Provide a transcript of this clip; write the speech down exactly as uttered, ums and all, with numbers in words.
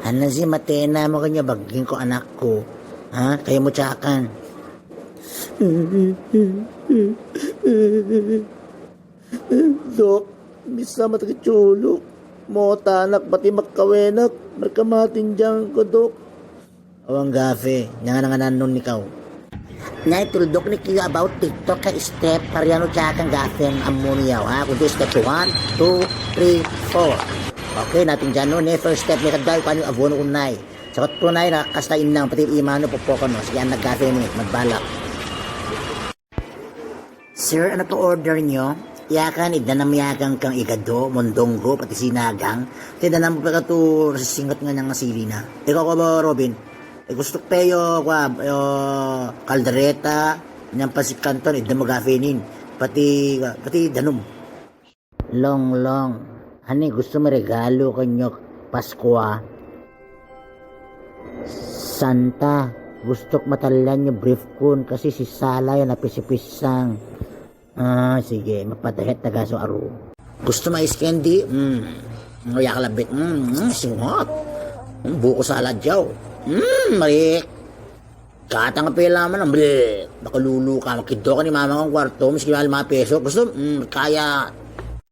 Ana si matena mo kanyo baging ko anakku. Ha? Kayo mo cakan. Dok, misa mata ke culuk. Mo tanak pati makawenak. Mereka matinjang ko, Dok. Awang gafe, nyangan-ngangan nun ni kau. Nai tulduk ni kiyo about TikTok ke step, parianu cakan gafen ammuniau, ha, kuntu step one, two, three, four. Okay, nating janu ni first step ni kedai, kwani abon unai. Sakot tunai na kasta inang pati imanu popokono, sige anak gafe ni, magbalak. Sir, ano po order nyo? Yakan, idanam yakan kang igado, mondongo, pati sinagang. Ti danam po katu singot nga nang sili na. Ikaw ko ba, Robin? E, gusto pe yo, kwa, yo, kaldereta, nang pasit kanton, idanam gafenin. Pati, pati danum. Long, long. Ani gusto mo regalo kanyok Paskua? Santa, gustuk matallan nyo brief kun kasi si Salai na pisi-pisang. Ah, sige, mapatahet tagaso aru. Gusto mo ice candy? Hmm. Ngoyak labit. Hmm, hmm, singot. Hmm, buko salad jaw. Hmm, marik. Katang pela man, ble. Baka lulu ka, makido ka ni mama kang kwarto, miski lima peso. Gusto, hmm, kaya.